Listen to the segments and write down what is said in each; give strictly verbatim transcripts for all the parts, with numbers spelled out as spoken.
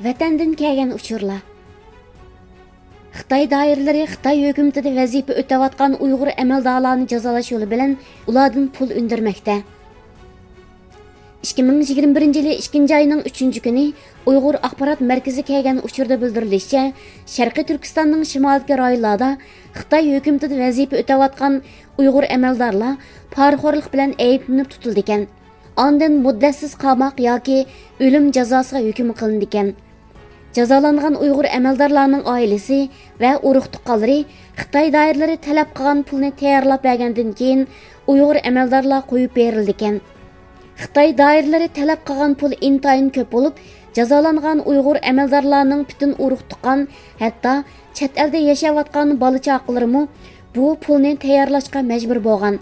ۋەتەندىن كەلگەن ئۇچۇرلار. خىتاي دائىرىلىرى خىتاي ھۆكۈمىتىدە ۋەزىپە ئۆتەۋاتقان ئۇيغۇر ئەمەلدارلارنى جازالاش يولى بىلەن ئۇلاردىن پۇل ئۈندۈرمەكتە. ئىككى مىڭ يىگىرمە بىرىنچى يىلى ئىككىنچى ئاينىڭ ئۈچىنچى كۈنى ئۇيغۇر ئاخبارات مەركىزى كەلگەن ئۇچۇردا بىلدۈرۈلۈشىچە، شەرقىي تۈركىستاننىڭ شىمالىدىكى رايونلاردا خىتاي ھۆكۈمىتىدە ۋەزىپە ئۆتەۋاتقان ئۇيغۇر ئەمەلدارلار پارىخورلۇق بىلەن ئەيىبلىنىپ تۇتۇلىدىكەن. ئاندىن مۇددەتسىز قاماق ياكى ئۆلۈم جازاسىغا ھۆكۈم قىلىنىدىكەن. جازالانغان ئۇيغۇر ئەمەلدارلارنىڭ ئائىلىسى ۋە ئۇرۇق-تۇغقانلىرى خىتاي دائىرىلىرى تەلەپ قىلغان پۇلنى تەييارلاپ بەرگەندىن كېيىن، ئۇيغۇر ئەمەلدارلار قويۇپ بېرىلىدىكەن. خىتاي دائىرىلىرى تەلەپ قىلغان پۇل ئىنتايىن كۆپ بولۇپ، جازالانغان ئۇيغۇر ئەمەلدارلارنىڭ پۈتۈن ئۇرۇق-تۇغقان، ھەتتا چەت ئەلدە ياشاۋاتقان بالا-چاقىلىرىمۇ بۇ پۇلنى تەييارلاشقا مەجبۇر بولغان.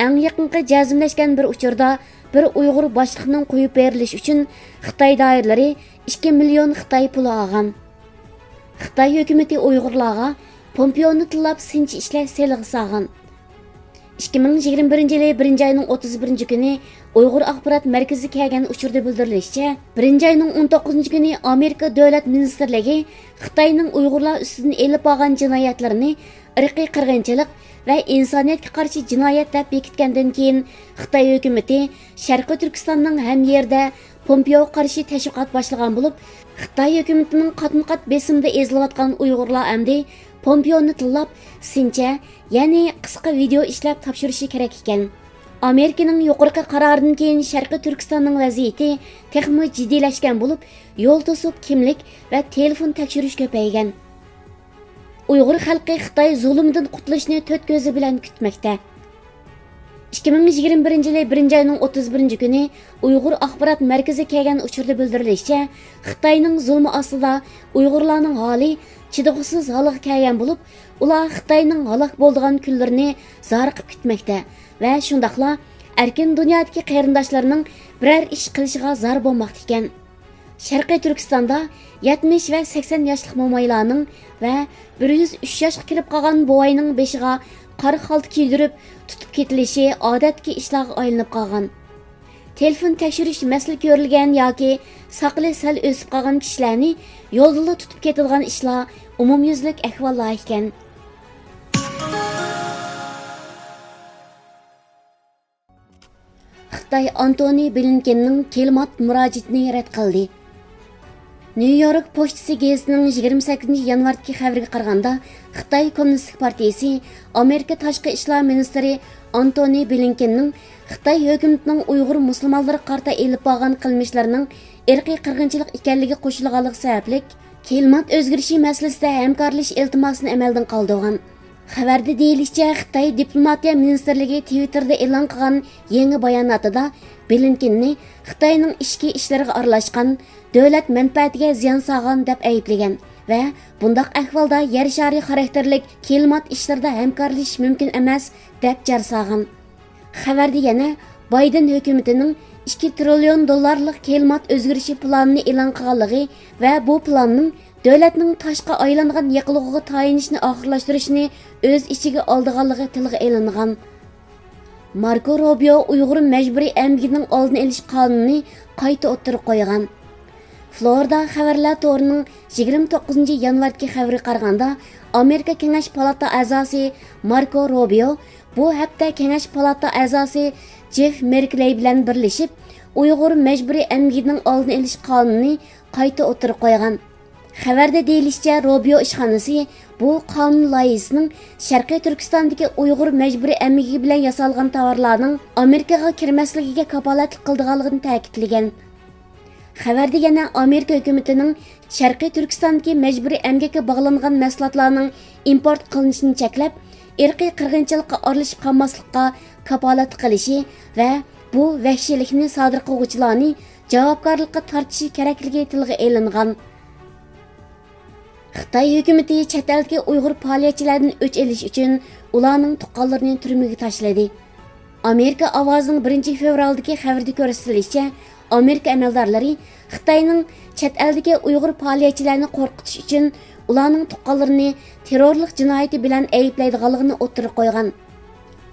ئەڭ يېقىنقى جەزملەشكەن بىر ئۇچۇردا بىر ئۇيغۇر باشلىقنىڭ قويۇپ بېرىلىشى ئۈچۈن خىتاي دائىرىلىرى ئىككى مىليون خىتاي پۇلى ئالغان. خىتاي ھۆكۈمىتى ئۇيغۇرلارغا پومپېئونى تىللاپ سىنچى ئىشلەش سېلىغا سالغان. ئىككى مىڭ يىگىرمە بىرىنچى يىلى بىرىنچى ئاينىڭ ئوتتۇز بىرىنچى كۈنى ئۇيغۇر ئاخبارات مەركىزى كەلگەن ئۇچۇردا بىلدۈرۈلۈشىچە، بىرىنچى ئاينىڭ ئون توققۇزىنچى كۈنى ئامېرىكا دۆلەت مىنىستىرلىكى خىتاينىڭ ئۇيغۇرلار ئۈستىدىن ئېلىپ بارغان جىنايەتلىرىنى ئىرقىي قىرغىنچىلىق ۋە ئىنسانىيەتكە قارشى جىنايەت دەپ بېكىتكەندىن كېيىن، خىتاي ھۆكۈمىتى شەرقىي تۈركىستاننىڭ ھەممە يېرىدە پومپېئوغا قارشى تەشۋىقات باشلىغان بولۇپ، خىتاي ھۆكۈمىتىنىڭ قاتمۇقات بېسىمىدا ئېزىلىۋاتقان ئۇيغۇرلار ئەمدى پومپېئونى تىللاپ، سىنچە، يەنى قىسقا ۋىدېئو ئىشلەپ تاپشۇرۇشى كېرەك ئىكەن. ئامېرىكىنىڭ يۇقىرىقى قارارىدىن كېيىن شەرقىي تۈركىستاننىڭ ۋەزىيىتى تېخىمۇ جىددىيلەشكەن بولۇپ، يول توسۇپ كىملىك ۋە تېلېفون تەكشۈرۈش كۆپەيگەن. ئۇيغۇر خەلقى خىتاي زۇلۇمىدىن قۇتۇلۇشنى تۆت كۆزى بىلەن كۈتمەكتە. ئىككى مىڭ يىگىرمە بىرىنچى يىلى بىرىنچى ئاينىڭ ئوتتۇز بىرىنچى كۈنى ئۇيغۇر ئاخبارات مەركىزى كەلگەن ئۇچۇردا بىلدۈرۈلۈشىچە، خىتاينىڭ زۇلمى ئاستىدا ئۇيغۇرلارنىڭ ھالى چىدىغۇسىز ھالغا كەلگەن بولۇپ، ئۇلار خىتاينىڭ ھالاك بولىدىغان كۈنلىرىنى زارىقىپ كۈتمەكتە ۋە شۇنداقلا ئەركىن دۇنيادىكى قېرىنداشلىرىنىڭ بىرەر ئىش قىلىشىغا زار بولماقتا ئىكەن. شەرقىي تۈركىستاندا يەتمىش ۋە سەكسەن ياشلىق مومايلارنىڭ ۋە بىر يۈز ئۈچ ياشقا كىرىپ قالغان بوۋاينىڭ بېشىغا قارا خالتا كىيدۈرۈپ تۇتۇپ كېتىلىشى ئادەتتىكى ئىشلارغا ئايلىنىپ قالغان. تېلېفون تەكشۈرۈش مەسىلە كۆرۈلگەن ياكى ساقىلى سەل ئۆسۈپ قالغان كىشىلەرنى يولدىلا تۇتۇپ كېتىدىغان ئىشلار ئومۇميۈزلۈك ئەھۋاللار ئىكەن. خىتاي ئانتونى بلىنكېننىڭ كىلىمات مۇراجىئىتىنى رەت قىلدى. نيۇ يورك پوچتىسى گېزىتىنىڭ يىگىرمە سەككىزىنچى يانۋاردىكى خەۋىرىگە قارىغاندا، خىتاي كوممۇنىستىك پارتىيىسى ئامېرىكا تاشقى ئىشلار مىنىستىرى ئانتونى بلىنكېننىڭ خىتاي ھۆكۈمىتىنىڭ ئۇيغۇر مۇسۇلمانلىرىغا قارىتا ئېلىپ بارغان قىلمىشلىرىنىڭ ئىرقىي قىرغىنچىلىق ئىكەنلىكى قوشۇلغانلىقى سەۋەبلىك، كىلىمات ئۆزگىرىشى مەسىلىسىدە ھەمكارلىشىش ئىلتىماسىنى ئەمەلدىن قالدۇرغان. خەۋەردە دېيىلىشىچە، خىتاي دىپلوماتىيە مىنىستىرلىكى تىۋىتتېردا ئېلان قىلغان يېڭى باياناتىدا بلىنكېننى خىتاينىڭ ئىچكى ئىشلىرىغا ئارىلاشقان، دۆلەت مەنپەئەتىگە زىيان سالغان دەپ ئەيىبلىگەن ۋە بۇنداق ئەھۋالدا يەر شارى خاراكتېرلىك كىلىمات ئىشلىرىدا ھەمكارلىشىش مۇمكىن ئەمەس دەپ جار سالغان. خەۋەردە يەنە بايدېن ھۆكۈمىتىنىڭ ئىككى تىرىليون دوللارلىق كىلىمات ئۆزگىرىشى پىلانىنى ئېلان قىلغانلىقى ۋە بۇ پىلاننىڭ دۆلەتنىڭ تاشقا ئايلانغان يېقىلغۇغا تايىنىشنى ئاخىرلاشتۇرۇشنى ئۆز ئىچىگە ئالىدىغانلىقى تىلغا ئېلىنغان. ماركو روبىيو ئۇيغۇر مەجبۇرىي ئەمگىكىنىڭ ئالدىنى ئېلىش قانۇنىنى قايتا ئوتتۇرىغا قويغان. فلورىدا خەۋەرلەر تورىنىڭ يىگىرمە توققۇزىنچى يانۋاردىكى خەۋىرىگە قارىغاندا، ئامېرىكا كېڭەش پالاتا ئەزاسى ماركو روبىيو بۇ ھەپتە كېڭەش پالاتا ئەزاسى جېف مېركلېي بىلەن بىرلىشىپ، ئۇيغۇر مەجبۇرىي ئەمگىكىنىڭ ئالدىنى ئېلىش قانۇنىنى قايتا ئوتتۇرىغا قويغان. خەۋەردە دېيىلىشىچە، روبىيو ئىشخانىسى بۇ قانۇن لايىھىسىنىڭ شەرقىي تۈركىستاندىكى ئۇيغۇر مەجبۇرىي ئەمگىكى بىلەن ياسالغان تاۋارلارنىڭ ئامېرىكىغا كىرمەسلىكىگە كاپالەتلىك قىلىدىغانلىقىنى تەكىتلىگەن. خەۋەردە يەنە ئامېرىكا ھۆكۈمىتىنىڭ شەرقىي تۈركىستاندىكى مەجبۇرىي ئەمگەككە باغلانغان مەھسۇلاتلارنىڭ ئىمپورت قىلىنىشىنى چەكلەپ، ئىرقىي قىرغىنچىلىققا ئارىلىشىپ قالماسلىققا كاپالەتلىك قىلىشى ۋە بۇ ۋەھشىيلىكنى سادىر قىلغۇچىلارنى جاۋابكارلىققا تارتىشى كېرەكلىكى تىلغا ئېلىنغان. خىتاي ھۆكۈمىتى چەت ئەلدىكى ئۇيغۇر پائالىيەتچىلەردىن ئۆچ ئېلىش ئۈچۈن ئۇلارنىڭ تۇغقانلىرىنى تۈرمىگە تاشلىدى. ئامېرىكا ئاۋازىنىڭ بىرىنچى فېۋرالدىكى خەۋىرىدە كۆرسىتىلىشىچە، ئامېرىكا ئەمەلدارلىرى خىتاينىڭ چەت ئەلدىكى ئۇيغۇر پائالىيەتچىلەرنى قورقۇتۇش ئۈچۈن ئۇلارنىڭ تۇغقانلىرىنى تېررورلۇق جىنايىتى بىلەن ئەيىبلەيدىغانلىقىنى ئوتتۇرىغا قويغان.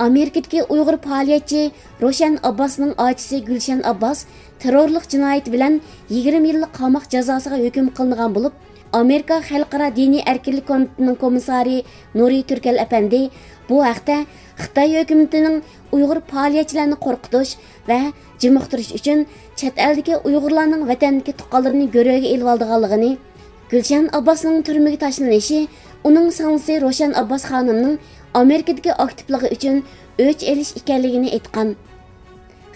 ئامېرىكىدىكى ئۇيغۇر پائالىيەتچى روشەن ئابباسنىڭ ئاچىسى گۈلشەن ئابباس تېررورلۇق جىنايىتى بىلەن يىگىرمە يىللىق قاماق جازاسىغا ھۆكۈم قىلىنغان بولۇپ، ئامېرىكا خەلقئارا دىنىي ئەركىنلىك كومىتېتىنىڭ كومىسسارى نۇرى تۈركەل ئەپەندى بۇ ھەقتە خىتاي ھۆكۈمىتىنىڭ ئۇيغۇر پائالىيەتچىلەرنى قورقۇتۇش ۋە جىمىقتۇرۇش ئۈچۈن چەت ئەلدىكى ئۇيغۇرلارنىڭ ۋەتەندىكى تۇغقانلىرىنى گۆرۈگە ئېلىۋالىدىغانلىقىنى، گۈلشەن ئابباسنىڭ تۈرمىگە تاشلىنىشى ئۇنىڭ سىڭلىسى روشەن ئابباس خانىمنىڭ ئامېرىكىدىكى ئاكتىپلىقى ئۈچۈن ئۆچ ئېلىش ئىكەنلىكىنى ئېيتقان.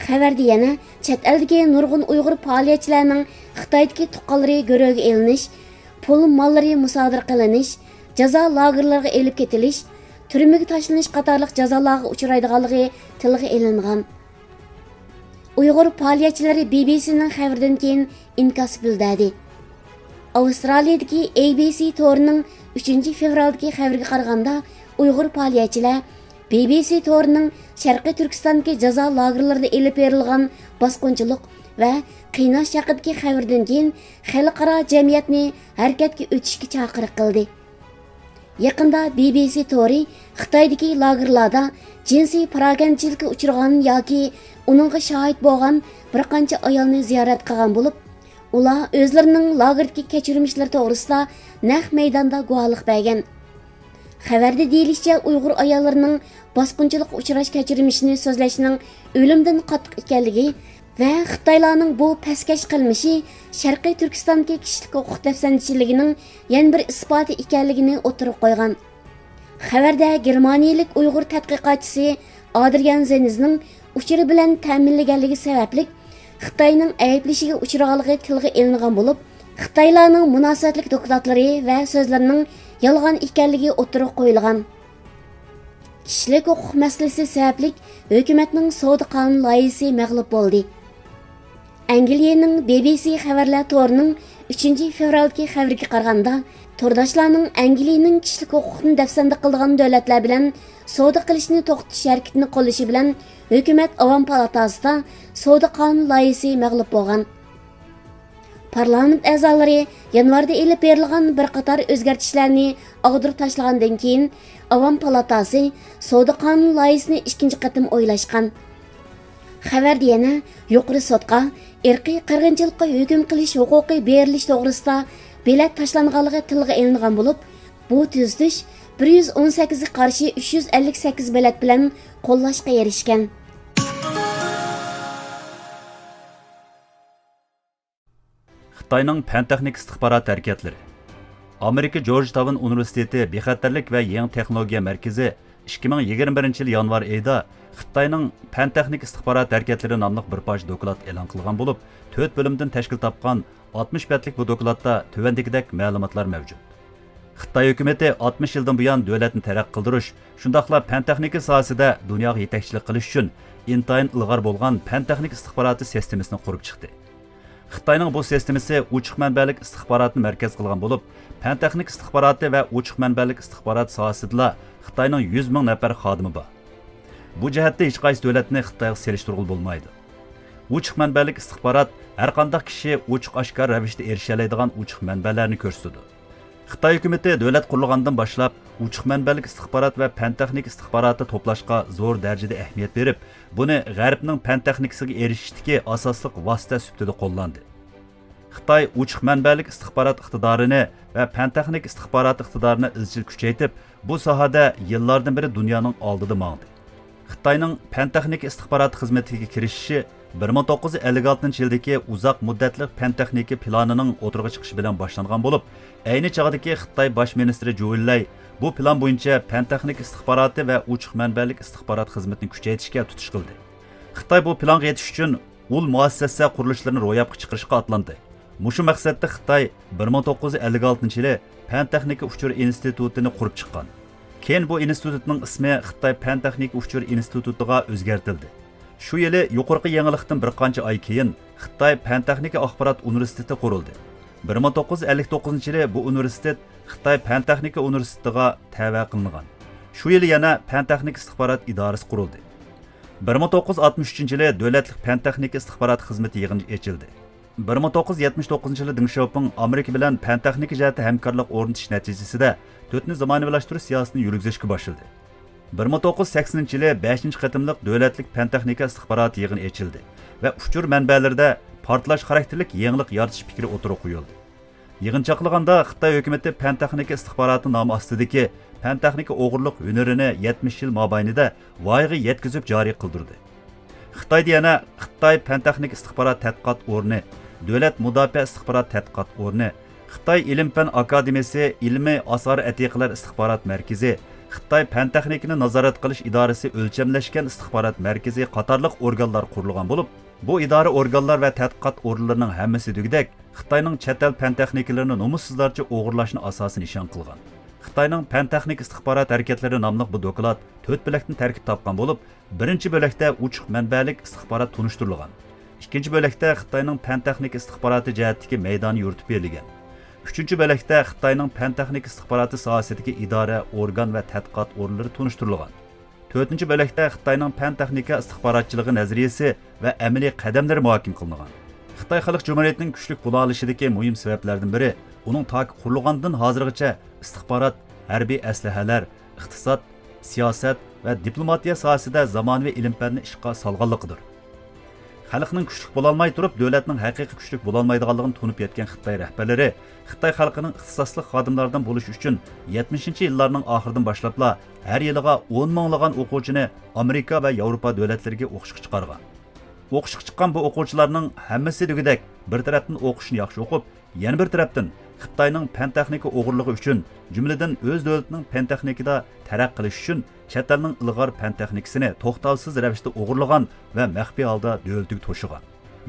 خەۋەردە يەنە چەت ئەلدىكى نۇرغۇن ئۇيغۇر پائالىيەتچىلەرنىڭ خىتايدىكى تۇغقانلىرى گۆرۈگە ئېلىنىش، پۇل ماللىرى مۇسادىرە قىلىنىش، جازا لاگېرلىرىغا ئېلىپ كېتىلىش، تۈرمىگە تاشلىنىش قاتارلىق جازالارغا ئۇچرايدىغانلىقى تىلغا ئېلىنغان. ئۇيغۇر پائالىيەتچىلىرى بى بى سىنىڭ خەۋىرىدىن كېيىن ئىنكاس بىلدۈردى. ئاۋسترالىيىدىكى ئەي بى سى تورىنىڭ ئۈچىنچى فېۋرالدىكى خەۋىرىگە قارىغاندا، ئۇيغۇر پائالىيەتچىلەر بى بى سى تورىنىڭ شەرقىي تۈركىستاندىكى جازا لاگېرلىرىدا ئېلىپ بېرىلغان باسقۇنچىلىق ۋە قىيناش ھەققىدىكى خەۋىرىدىن كېيىن خەلقئارا جەمئىيەتنى ھەرىكەتكە ئۆتۈشكە چاقىرىق قىلدى. يېقىندا بى بى سى تورى خىتايدىكى لاگېرلاردا جىنسىي پاراكەندىچىلىككە ئۇچرىغان ياكى ئۇنىڭغا شاھىت بولغان بىر قانچە ئايالنى زىيارەت قىلغان بولۇپ، ئۇلار ئۆزلىرىنىڭ لاگېردىكى كەچۈرمىشلىرى توغرىسىدا نەق مەيداندا گۇۋاھلىق بەرگەن. خەۋەردە دېيىلىشىچە، ئۇيغۇر ئاياللىرىنىڭ باسقۇنچىلىققا ئۇچراش كەچۈرمىشىنى سۆزلەشنىڭ ئۆلۈمدىن قاتتىق ئىكەنلىكى ۋە خىتايلارنىڭ بۇ پەسكەش قىلمىشى شەرقىي تۈركىستاندىكى كىشىلىك ھوقۇق دەپسەندىچىلىكىنىڭ يەنە بىر ئىسپاتى ئىكەنلىكىنى ئوتتۇرىغا قويغان. خەۋەردە گېرمانىيىلىك ئۇيغۇر تەتقىقاتچىسى ئادرىيان زېنزنىڭ ئۇچۇرى بىلەن تەمىنلىگەنلىكى سەۋەبلىك، خىتاينىڭ ئەيىبلىشىگە ئۇچرىغانلىقى تىلغا ئېلىنغان بولۇپ، خىتايلارنىڭ مۇناسىۋەتلىك دوكلاتلىرى ۋە سۆزلىرىنىڭ يالغان ئىكەنلىكى ئوتتۇرىغا قويۇلغان. كىشىلىك ھوقۇق مەسىلىسى سەۋەبلىك ھۆكۈمەتنىڭ سودا قانۇن لايىھىسى مەغلۇپ بولدى. ئەنگلىيەنىڭ بى بى سى خەۋەرلەر تورىنىڭ ئۈچىنچى فېۋرالدىكى خەۋىرىگە قارىغاندا، تورداشلارنىڭ ئەنگلىيەنىڭ كىشىلىك ھوقۇقنى دەپسەندە قىلىدىغان دۆلەتلەر بىلەن سودا قىلىشنى توختىتىش ھەرىكىتىنى قوللىشى بىلەن ھۆكۈمەت ئاۋام پالاتاسىدا سودا قانۇن لايىھىسى مەغلۇپ بولغان. پارلامېنت ئەزالىرى يانۋاردا ئېلىپ بېرىلغان بىر قاتار ئۆزگەرتىشلەرنى ئاغدۇرۇپ تاشلىغاندىن كېيىن، ئاۋام پالاتاسى سودا قانۇن لايىھىسىنى ئىككىنچى قېتىم ئويلاشقان. خەۋەردە يەنە يۇقىرى سوتقا ئىرقىي قىرغىنچىلىققا ھۆكۈم قىلىش ھوقۇقى بېرىلىش توغرىسىدا بېلەت تاشلانغانلىقى تىلغا ئېلىنغان بولۇپ، بۇ تۈزىتىش بىر يۈز ئون سەككىزگە قارشى ئۈچ يۈز ئەللىك سەككىز بېلەت بىلەن قوللاشقا ئېرىشكەن. خىتاينىڭ پەن-تېخنىكا ئىستىخبارات ھەرىكەتلىرى. ئامېرىكا جورجتاۋن ئۇنىۋېرسىتېتى بىخەتەرلىك ۋە يېڭى تېخنولوگىيە مەركىزى ئىككى مىڭ يىگىرمە بىرىنچى يىل يانۋار ئېيىدا خىتاينىڭ پەن-تېخنىكا ئىستىخبارات ھەرىكەتلىرى ناملىق بىر پارچە دوكلات ئېلان قىلغان بولۇپ، تۆت بۆلۈمدىن تەشكىل تاپقان ئاتمىش بەتلىك بۇ دوكلاتتا تۆۋەندىكىدەك مەلۇماتلار مەۋجۇت. خىتاي ھۆكۈمىتى ئاتمىش يىلدىن بۇيان دۆلەتنى تەرەققىي قىلدۇرۇش، شۇنداقلا پەن-تېخنىكا ساھەسىدە دۇنياغا يېتەكچىلىك قىلىش ئۈچۈن ئىنتايىن ئىلغار بولغان پەن-تېخنىكا ئىستىخباراتى سىستېمىسىنى قۇرۇپ چىقتى. خىتاينىڭ بۇ سىستېمىسى ئوچۇق مەنبەلىك ئىستىخباراتنى مەركەز قىلغان بولۇپ، پەن-تېخنىك ئىستىخباراتى ۋە ئوچۇق مەنبەلىك ئىستىخبارات ساھەسىدىلا خىتاينىڭ يۈز مىڭ نەپەر خادىمى بار. بۇ جەھەتتە ھېچقايسى دۆلەتنى خىتايغا سېلىشتۇرغىلى بولمايدۇ. ئوچۇق مەنبەلىك ئىستىخبارات ھەرقانداق كىشى ئوچۇق-ئاشكارا رەۋىشتە ئېرىشەلەيدىغان ئوچۇق مەنبەلەرنى كۆرسىتىدۇ. خىتاي ھۆكۈمىتى دۆلەت قۇرۇلغاندىن باشلاپ ئوچۇق مەنبەلىك ئىستىخبارات ۋە پەن-تېخنىك ئىستىخباراتى توپلاشقا زور دەرىجىدە ئەھمىيەت بېرىپ، بۇنى غەربنىڭ پەن-تېخنىكىسىغا ئېرىشىشتىكى ئاساسلىق ۋاسىتە سۈپىتىدە قوللاندى. خىتاي ئوچۇق مەنبەلىك ئىستىخبارات ئىقتىدارىنى ۋە پەن-تېخنىك ئىستىخبارات ئىقتىدارىنى ئىزچىل كۈچەيتىپ، بۇ ساھەدە يىللاردىن بېرى دۇنيانىڭ ئالدىدا ماڭدى. خىتاينىڭ پەن-تېخنىكا ئىستىخبارات خىزمىتىگە كىرىشىشى بىر مىڭ توققۇز يۈز ئەللىك ئالتىنچى يىلدىكى ئۇزاق مۇددەتلىك پەن-تېخنىكا پىلانىنىڭ ئوتتۇرىغا چىقىشى بىلەن باشلانغان بولۇپ، ئەينى چاغدىكى خىتاي باش مىنىستىرى جۇ ئېنلەي بۇ پىلان بويىچە پەن-تېخنىكا ئىستىخباراتى ۋە ئوچۇق مەنبەلىك ئىستىخبارات خىزمىتىنى كۈچەيتىشكە تۇتۇش قىلدى. خىتاي بۇ پىلانغا يېتىش ئۈچۈن ئۇل مۇئەسسەسە قۇرۇلۇشلىرىنى روياپقا چىقىرىشقا ئاتلاندى. مۇشۇ مەقسەتتە خىتاي بىر مىڭ توققۇز يۈز ئەللىك ئالتىنچى يىلى پەن-تېخنىكا ئۇچۇر ئىنستىتۇتىنى قۇرۇپ چىققان. كېيىن بۇ ئىنستىتۇتنىڭ ئىسمى خىتاي پەن-تېخنىكا ئۇچۇر ئىنستىتۇتىغا ئۆزگەرتىلدى. شۇ يىلى يۇقىرىقى يېڭىلىقتىن بىر قانچە ئاي كېيىن خىتاي پەن-تېخنىكا ئاخبارات ئۇنىۋېرسىتېتى قۇرۇلدى. بىر مىڭ توققۇز يۈز ئەللىك توققۇزىنچى يىلى بۇ ئۇنىۋېرسىتېت خىتاي پەن-تېخنىكا ئۇنىۋېرسىتېتىغا تەۋە قىلىنغان. شۇ يىلى يەنە پەن-تېخنىكا ئىستىخبارات ئىدارىسى قۇرۇلدى. بىر مىڭ توققۇز يۈز ئاتمىش ئۈچىنچى يىلى دۆلەتلىك پەن-تېخنىكا ئىستىخبارات خىزمىتى يىغىنى ئېچىلدى. بىر مىڭ توققۇز يۈز يەتمىش توققۇزىنچى يىلى دېڭ شياۋپىڭ ئامېرىكا بىلەن پەن-تېخنىكا جەھەتتە ھەمكارلىق ئورنىتىش نەتىجىسىدە تۆتىنچى زامانىۋىلاشتۇرۇش سىياسىتىنى يۈرگۈزۈشكە باشلىدى. بىر مىڭ توققۇز يۈز سەكسىنىنچى يىلى بەشىنچى قېتىملىق دۆلەتلىك پەن-تېخنىكا ئىستىخباراتى يىغىنى ئېچىلدى ۋە ئۇچۇر مەنبەلىرىدە پارتلاش خاراكتېرلىك يېڭىلىق يارىتىش پىكرى ئوتتۇرىغا قويۇلدى. يىغىن چاقلىغاندا، خىتاي ھۆكۈمىتى پەن-تېخنىكا ئىستىخباراتى نامى ئاستىدىكى پەن-تېخنىكا ئوغرىلىق ھۈنىرىنى يەتمىش يىل مابەينىدە ۋايىغا يەتكۈزۈپ جارى قىلدۇردى. خىتايدا يەنە خىتاي پەن-تېخنىكا ئىستىخبارات تەتقىقات ئورنى، دۆلەت مۇداپىئە ئىستىخبارات تەتقىقات ئورنى، خىتاي ئىلىم-پەن ئاكادېمىيىسى ئىلمىي ئاسار-ئەتىقىلەر ئىستىخبارات مەركىزى، خىتاي پەن-تېخنىكىنى نازارەت قىلىش ئىدارىسى ئۆلچەملەشكەن ئىستىخبارات مەركىزى قاتارلىق ئورگانلار قۇرۇلغان بولۇپ، بۇ ئىدارە ئورگانلار ۋە تەتقىقات ئورۇنلىرىنىڭ ھەممىسى دېگۈدەك خىتاينىڭ چەت ئەل پەن-تېخنىكىلىرىنى نومۇسسىزلارچە ئوغرىلاشنى ئاساسىي نىشان قىلغان. خىتاينىڭ پەن-تېخنىكا ئىستىخبارات ھەرىكەتلىرى ناملىق بۇ دوكلات تۆت بۆلەكتىن تەركىب تاپقان بولۇپ، بىرىنچى بۆلەكتە ئوچۇق مەنبەلىك ئىستىخبارات تونۇشتۇرۇلغان. ئىككىنچى بۆلەكتە خىتاينىڭ پەن-تېخنىكا ئىستىخباراتى جەھەتتىكى مەيدانى يورۇتۇپ بېرىلگەن. ئۈچىنچى بۆلەكتە خىتاينىڭ پەن-تېخنىكا ئىستىخباراتى ساھەسىدىكى ئىدارە، ئورگان ۋە تەتقىقات ئورۇنلىرى تونۇشتۇرۇلغان. تۆتىنچى بۆلەكتە خىتاينىڭ پەن-تېخنىكا ئىستىخباراتچىلىقى نەزەرىيىسى ۋە ئەمەلىي قەدەملىرى مۇھاكىمە قىلىنغان. خىتاي خەلق جۇمھۇرىيىتىنىڭ كۈچلۈك بولالىشىدىكى مۇھىم سەۋەبلەردىن بىرى، ئۇنىڭ تاكى قۇرۇلغاندىن ھازىرغىچە ئىستىخبارات، ھەربىي ئەسلىھەلەر، ئىقتىساد، سىياسەت ۋە دىپلوماتىيە ساھەسىدە زامانىۋى ئىلىم-پەننى ئىشقا سالغانلىقىدۇر. خەلقنىڭ كۈچلۈك بولالماي تۇرۇپ، دۆلەتنىڭ ھەقىقىي كۈچلۈك بولالمايدىغانلىقىنى تونۇپ يەتكەن خىتاي رەھبەرلىرى خىتاي خەلقىنىڭ ئىختىساسلىق خادىملاردىن بولۇشى ئۈچۈن يەتمىشىنچى يىللارنىڭ ئاخىرىدىن باشلاپلا ھەر يىلىغا ئون مىڭلىغان ئوقۇغۇچىنى ئامېرىكا ۋە ياۋروپا دۆلەتلىرىگە ئوقۇشقا چىقارغان. ئوقۇشقا چىققان بۇ ئوقۇغۇچىلارنىڭ ھەممىسى دېگۈدەك بىر تەرەپتىن ئوقۇشنى ياخشى ئوقۇپ، يەنە بىر تەرەپتىن خىتاينىڭ پەن-تېخنىكا ئوغرىلىقى ئۈچۈن، جۈملىدىن ئۆز دۆلىتىنىڭ پەن-تېخنىكىدا تەرەققىي قىلىشى ئۈچۈن چەت ئەلنىڭ ئىلغار پەن-تېخنىكىسىنى توختاۋسىز رەۋىشتە ئوغرىلىغان ۋە مەخپىي ھالدا دۆلىتىگە توشۇغان.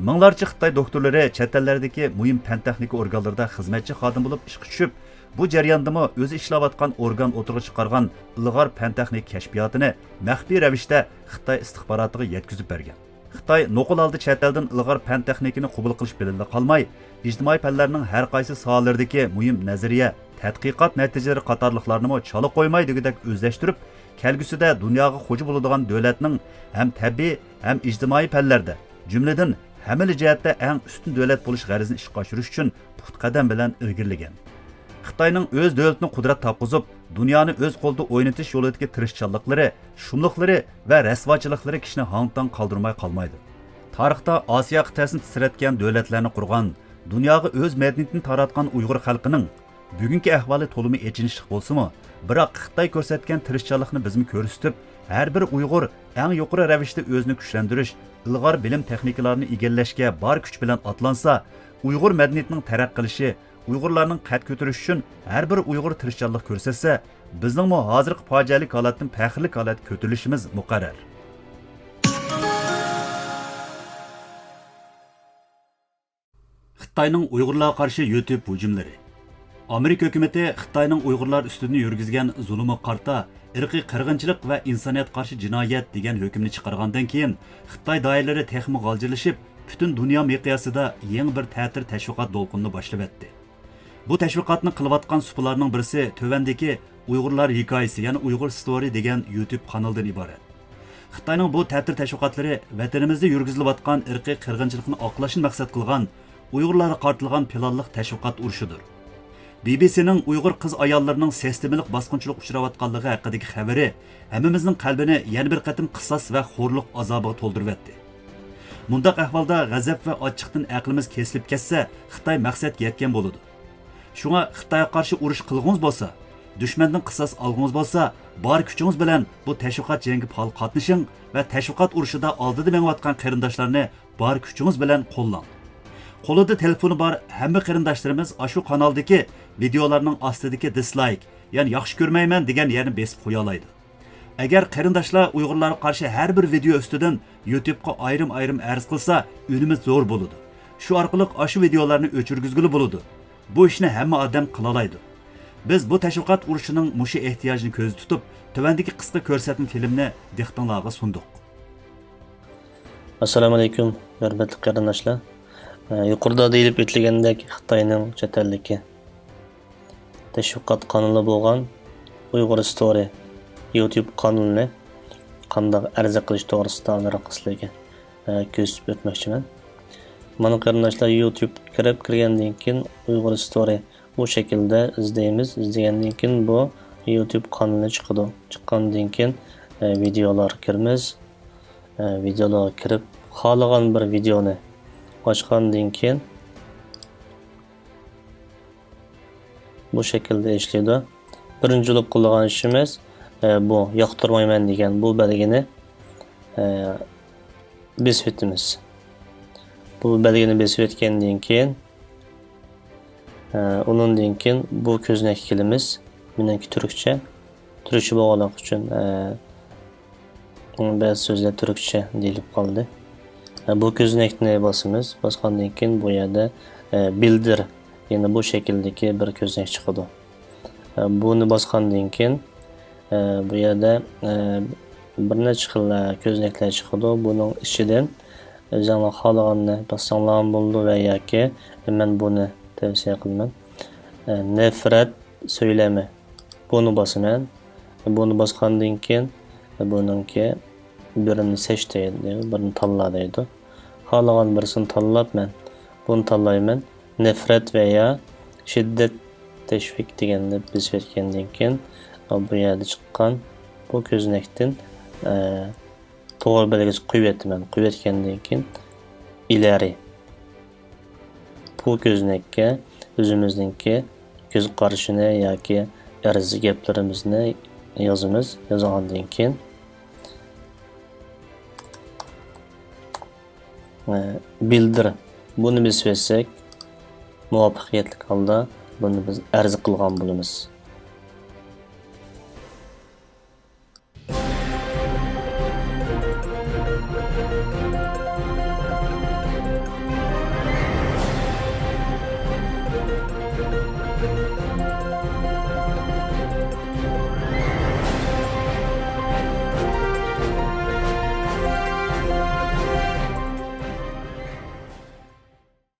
مىڭلارچە خىتاي دوكتورلىرى چەت ئەللەردىكى مۇھىم پەن-تېخنىكا ئورگانلىرىدا خىزمەتچى خادىم بولۇپ ئىشقا چۈشۈپ، بۇ جەرياندىمۇ ئۆزى ئىشلەۋاتقان ئورگان ئوتتۇرىغا چىقارغان ئىلغار پەن-تېخنىكا كەشپىياتىنى مەخپىي رەۋىشتە خىتاي ئىستىخباراتىغا يەتكۈزۈپ بەرگەن. خىتاي نوقۇل ھالدا چەت ئەلدىن ئىلغار پەن-تېخنىكىنى قوبۇل قىلىش بىلەنلا قالماي، ئىجتىمائىي پەنلەرنىڭ ھەر قايسى ساھەلىرىدىكى مۇھىم نەزەرىيە، تەتقىقات نەتىجىلىرى قاتارلىقلارنىمۇ چالا قويماي دېگۈدەك ئۆزلەشتۈرۈپ، كەلگۈسىدە دۇنياغا خوجا بولىدىغان دۆلەتنىڭ ھەم تەبىئىي، ھەم ئىجتىمائىي پەنلەردە، جۈملىدىن ھەممىلا جەھەتتە ئەڭ ئۈستۈن دۆلەت بولۇش غەرىزىنى ئىشقا ئاشۇرۇش ئۈچۈن پۇختا قەدەم بىلەن ئىلگىرىلىگەن. خىتاينىڭ ئۆز دۆلىتىنى قۇدرەت تاپقۇزۇپ، دۇنيانى ئۆز قولىدا ئوينىتىش يولىدىكى تىرىشچانلىقلىرى، شۇملۇقلىرى ۋە رەسۋاچىلىقلىرى كىشىنى ھاڭ-تاڭ قالدۇرماي قالمايدۇ. تارىختا ئاسىيا قىتئەسىنى تىترەتكەن دۆلەتلەرنى قۇرغان، دۇنياغا ئۆز مەدەنىيىتىنى تاراتقان ئۇيغۇر خەلقىنىڭ بۈگۈنكى ئەھۋالى تولىمۇ ئېچىنىشلىق بولسىمۇ، بىراق خىتاي كۆرسەتكەن تىرىشچانلىقنى بىزمۇ كۆرسىتىپ، ھەر بىر ئۇيغۇر ئەڭ يۇقىرى رەۋىشتە ئۆزىنى كۈچلەندۈرۈش، ئىلغار بىلىم تېخنىكىلارنى ئىگىلەشكە بار كۈچ بىلەن ئاتلانسا، ئۇيغۇر مەدەنىيىتىنىڭ تەرەققىي قىلىشى، ئۇيغۇرلارنىڭ قەد كۆتۈرۈشى ئۈچۈن ھەر بىر ئۇيغۇر تىرىشچانلىق كۆرسەتسە، بىزنىڭمۇ ھازىرقى پاجىئەلىك ھالەتتىن پەخىرلىك ھالەتكە كۆتۈرۈلۈشىمىز مۇقەررەر. خىتاينىڭ ئۇيغۇرلارغا قارشى يۇتۇب ھۇجۇملىرى. ئامېرىكا ھۆكۈمىتى خىتاينىڭ ئۇيغۇرلار ئۈستىدىن يۈرگۈزگەن زۇلۇمىغا قارىتا ئىرقىي قىرغىنچىلىق ۋە ئىنسانىيەتكە قارشى جىنايەت دېگەن ھۆكۈمنى چىقارغاندىن كېيىن، خىتاي دائىرىلىرى تېخىمۇ غالجىرلىشىپ، پۈتۈن دۇنيا مىقياسىدا يېڭى بىر تەتۈر تەشۋىقات دولقۇنىنى باشلىۋەتتى. بۇ تەشۋىقاتنى قىلىۋاتقان سۇپىلارنىڭ بىرسى تۆۋەندىكى ئۇيغۇرلار ھېكايىسى، يەنى ئۇيغۇر ستورى دېگەن يۇتۇب قانىلىدىن ئىبارەت. خىتاينىڭ بۇ تەتۈر تەشۋىقاتلىرى ۋەتىنىمىزدە يۈرگۈزۈلۈۋاتقان ئىرقىي قىرغىنچىلىقنى ئاقلاشنى مەقسەت قىلغان ئۇيغۇرلارغا قارىتىلغان پىلانلىق تەشۋىقات ئۇرۇشىدۇر. بى بى سىنىڭ ئۇيغۇر قىز-ئاياللىرىنىڭ سىستېمىلىق باسقۇنچىلىققا ئۇچراۋاتقانلىقى ھەققىدىكى خەۋىرى ھەممىمىزنىڭ قەلبىنى يەنە بىر قېتىم قىساس ۋە خورلۇق ئازابىغا تولدۇرۇۋەتتى. مۇنداق ئەھۋالدا غەزەپ ۋە ئاچچىقتىن ئەقلىمىز كېسىلىپ كەتسە، خىتاي مەقسەتكە يەتكەن بولىدۇ. شۇڭا خىتايغا قارشى ئۇرۇش قىلغۇڭىز بولسا، دۈشمەندىن قىساس ئالغۇڭىز بولسا، بار كۈچىڭىز بىلەن بۇ تەشۋىقات جەڭگە پائال قاتنىشىڭ ۋە تەشۋىقات ئۇرۇشىدا ئالدىدا مېڭىۋاتقان قېرىنداشلارنى بار كۈچىڭىز بىلەن قوللاڭ. قولىدا تېلېفونى بار ھەممە قېرىنداشلىرىمىز ئاشۇ قانالدىكى ۋىدېئولارنىڭ ئاستىدىكى دىسلايك، يەنى ياخشى كۆرمەيمەن دېگەن يەرنى بېسىپ قويالايدۇ. ئەگەر قېرىنداشلار ئۇيغۇرلارغا قارشى ھەر بىر ۋىدېئو ئۈستىدىن يۇتۇبقا ئايرىم-ئايرىم ئەرز قىلسا، ئۈنۈمى زور بولىدۇ. شۇ ئارقىلىق ئاشۇ ۋىدېئولارنى ئۆچۈرگۈزگىلى بولىدۇ. بۇ ئىشنى ھەممە ئادەم قىلالايدۇ. بىز بۇ تەشۋىقات ئۇرۇشىنىڭ مۇشۇ ئېھتىياجىنى كۆزدە تۇتۇپ، تۆۋەندىكى قىسقا كۆرسەتمە فىلىمنى دىققىتىڭلارغا سۇندۇق. ئەسسالامۇ ئەلەيكۇم، ھۆرمەتلىك قېرىنداشلار. يۇقىرىدا دېيىلىپ ئۆتۈلگەندەك، خىتاينىڭ چەت ئەلدىكى تەشۋىقات قانىلى بولغان ئۇيغۇر ستورى يۇتيۇب قانىلىنى قانداق ئەرزە قىلىش توغرىسىدا ئازراق سىلەرگە، ئە، كۆرسىتىپ ئۆتمەكچىمەن. مانا قېرىنداشلار، يۇتيۇبقا كىرىپ كىرگەندىن كېيىن ئۇيغۇر ستورى بۇ شەكىلدە ئىزدەيمىز. ئىزدىگەندىن كېيىن بۇ يۇتيۇب قانىلى چىقىدۇ. چىققاندىن كېيىن، ئە، ۋىدېئولارغا كىرىمىز. ئە، ۋىدېئولارغا كىرىپ، خالىغان بىر ۋىدېئونى ئاچقاندىن كېيىن، بۇ شەكىلدە ئىشلەيدۇ. بىرىنچى بولۇپ قىلىدىغان ئىشىمىز، ئە، بۇ ياقتۇرمايمەن دېگەن بۇ بەلگىنى، ئە، بېسىۋېتىمىز. بۇ بەلگىنى بېسىۋەتكەندىن كېيىن، ئە، ئۇنىڭدىن كېيىن بۇ كۆزنەككە كېلىمىز. مېنىڭكى تۈركچە. تۈركچە بولغانلىقى ئۈچۈن، ئە، بەزى سۆزلەر تۈركچە دېيىلىپ قالدى. ئە، بۇ كۆزنەكنى باسىمىز. باسقاندىن كېيىن بۇ يەردە، ئە، بىلدىر، يەنە بۇ شەكىلدىكى بىر كۆزنەك چىقىدۇ. ئە، بۇنى باسقاندىن كېيىن، ئە، بۇ يەردە، ئە، بىر نەچچە خىل، ئە، كۆزنەكلەر چىقىدۇ. بۇنىڭ ئىچىدىن ئۆزۈڭلار خالىغاننى باسساڭلارمۇ بولىدۇ ۋە ياكى مەن بۇنى تەۋسىيە قىلىمەن. ئە، نەپرەت سۆيلىمى. بۇنى باسىمەن. بۇنى باسقاندىن كېيىن بۇنىڭكى بىرىنى سەچ دەيدۇ، بىرىنى تاللا دەيدۇ. خالىغان بىرسىنى تاللاپ مەن بۇنى تاللايمەن. نەپرەت ۋە يا شىددەت تەشۋىق دېگەننى بېسىۋەتكەندىن كېيىن، بۇ يەردە چىققان بۇ كۆزنەكتىن، ئە، توغرا بەلگىسى قويۇۋېتىمەن. قويۇۋەتكەندىن كېيىن ئىلەرى. بۇ كۆزنەككە ئۆزىمىزنىڭكى كۆز قارىشىنى ياكى ئەرز گەپلىرىمىزنى يازىمىز. يازغاندىن كېيىن، ئە، بىلدىر. بۇنى بېسىۋەتسەك، مۇۋەپپەقىيەتلىك ھالدا بۇنى بىز ئەرز قىلغان بولىمىز.